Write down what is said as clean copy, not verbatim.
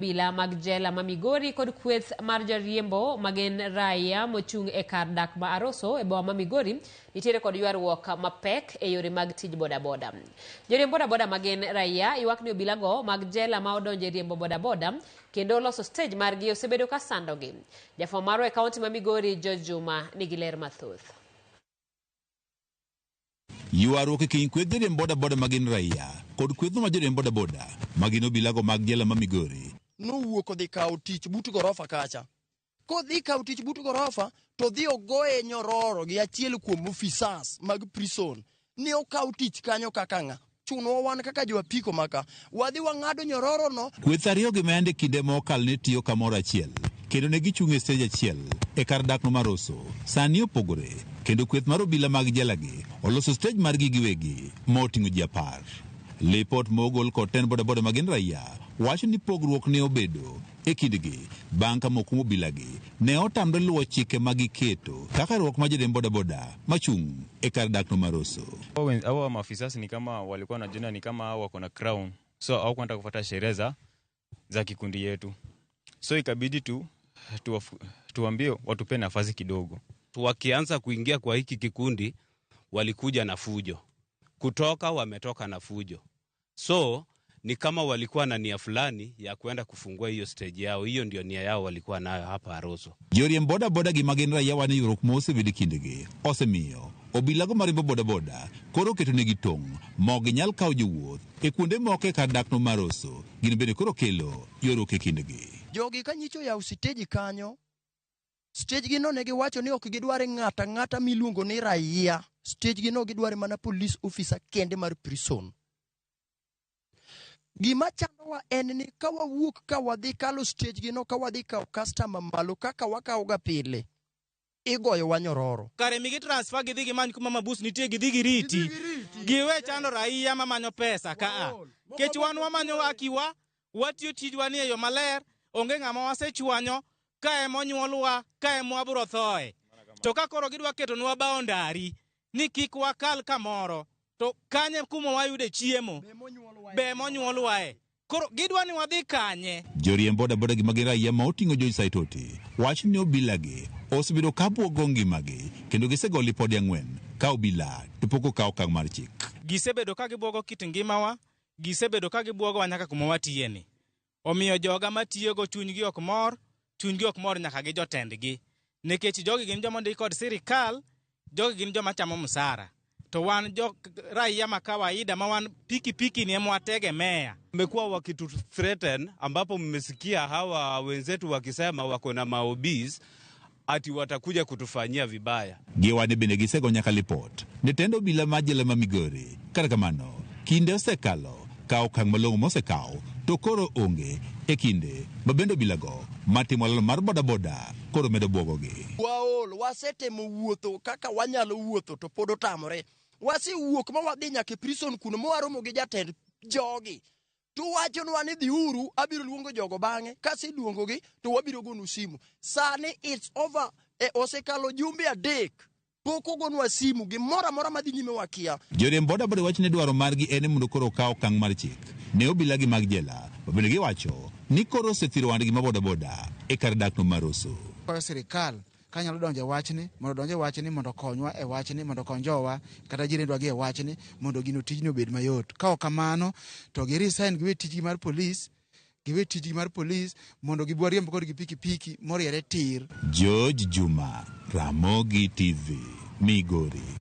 Obila mag jela ma Migori kod kweth mar joriembo magin raia mochung' e kar dak ma Aroso e boma ma Migori nitiere kod ywaruok mapek e yore mag tij bodaboda. Joriemb bodaboda magin raia ywak ni obilago mag jela ma odonjo e riembo bodaboda kendo loso stage margi osebedo ka sandogi. Jafwambo marwa e kaunti ma Migori George Juma nigi ler mathoth. Ywaruok e kind kweth joriemb bodaboda ma gin raia kod kwethno ma joriemb bodaboda ma gin obilago mag jela ma Migori. Nowuok odhi kawo tich but gorofa kacha. Kodhi kawo tich but gorofa to dhi ogoye nyororo gi achiel kuom officers mag prison ni okaw tich kanyo kaka ng'a. Chunwa wan kaka jo apiko maka wadhi wang'ado nyororo no. Kweth ariyogi ma yande kinde mokalo ne tiyo kamoro achiel kendo ne gichung' e stej achiel e kar dakno mar Rosso sani opogore kendo kweth mar obila mag jelagi oloso stej margi giwegi ma oting'o ji apar. Lipot ma ogol kod tend bodaboda ma gin raia wacho ni pogruok ne obedo e kindgi bang' ka moko kuom obilagi ne otamre luwo chike ma giketo kaka riwruok mar joriemb bodaboda machung' e kar dakno mar Rosso. Hawa maafisa ni kama walikuwa wanajiona ni kama hao wako na crown, so hawakuenda kufuata sheria za kikundi yetu, so ikabidi tu tuambie watupe nafasi kidogo. Wakianza kuingia kwa hiki kikundi walikuja na fujo, kutoka wametoka na fujo, so ni kama walikuwa na nia fulani ya kwenda kufungua hiyo stage yao. Hiyo ndio nia yao walikuwa nayo hapa Aroso. Joriemb bodaboda gi magin raia wane ywaruok ma osebedo e kindgi osemiyo obilago mariembo bodaboda koro oketonegi tong' ma ok ginyal kawo jowuoth e kuonde moko e kar dakno mar Rosso. Gin bende koro kelo ywaruok e kindgi. Jogi ka nyicho yawo siteji kanyo, stage gi no ne giwacho ni ok gidware ng'ata ng'ata miluongo ni raia. Stage gi no gidware mana police officer kende mar prison. Gima chandowa en ni ka wawuok ka wadhi kalo stage gi no ka wadhi kawo customer malo kaka wakawo ga pile, igoyowa nyororo. Kare migi transfer gidhi gimany kuma mabus nitie gidhi giriti. Giwe chando raia mamanyo pesa kaa. Kech wan wamanyo hakiwa, watiyo tijwa ni e yo maler, onge ng'ama wasechwanyo, ka ema onyuolwa, ka ema wabro thoe. To ka koro gidwa ketonwa boundary ni kik wakal kamoro, to kanye kuma wayude chiemo, be monyuolwae. Koro gidwa ni wadhi kanye? Joriemb bodaboda gi magin raia ma oting'o George Saitoti wacho ni obilagi osebedo ka buogo ngimagi kendo gisego lipode ang'wen ka obila to pok okawo okang' mar chik. Gisebedo ka gibuogo kit ngimawa, gisebedo ka gibuogowa nyaka kuma watiye ni. Omiyo joga matiyogo chunygi ok mor, chunygi ok mor nyaka gi jotendgi. Nikech jogi gin joma ondik kod sirikal, jogi gin joma chamo msara. To wan jo raia ma kawaida ma wan pikipiki ni ema wategemea. Mmekuwa wakitu threaten, ambapo mmesikia hawa wenzetu wakisema wako na maobis ati watakuja kutufanyia vibaya. Giwani bende gisego nyaka lipot ne tend obila mar jela ma Migori. Kata kamano, kinde osekalo ka okang' malong'o mosekaw to koro onge e kinde ma bende obilago matimo lalo mar bodaboda koro medo buogogi. Waol, wasetemo wuotho kaka wanyalo wuotho to pod otamore. Wasewuok ma wadhi nyaka e prison kuno ma waromo gi jatend jogi. To wachonwa ni dhiuru, abiro luongo jogo bang'e. Kaseluongogi to wabiro gonu simu. Sani it's over, osekalo jumbe 3. Pok ogonwa simu, gimoro amora madhi nyime wakia. Joriemb bodaboda wacho ni dwaro margi en mondo koro okaw okang' mar chik ne obilagi mag jela, ma bende giwacho ni koro osethiro wandgi ma bodaboda e kar dakno mar Rosso. Kwayo sirikal kanyalo donjo e wachni, mondo odonj e wachni, mondo okonywa e wachni, mondo okony jowa kata jirendwa gi e wachni, mondo gino tijni obed mayot. Ka ok kamano, to gi resign giwe tijgi mar polis, giwe tijgi mar polis mondo gibi wariemb kodgi pikipiki moriere tir. George Juma, Ramogi TV, Migori.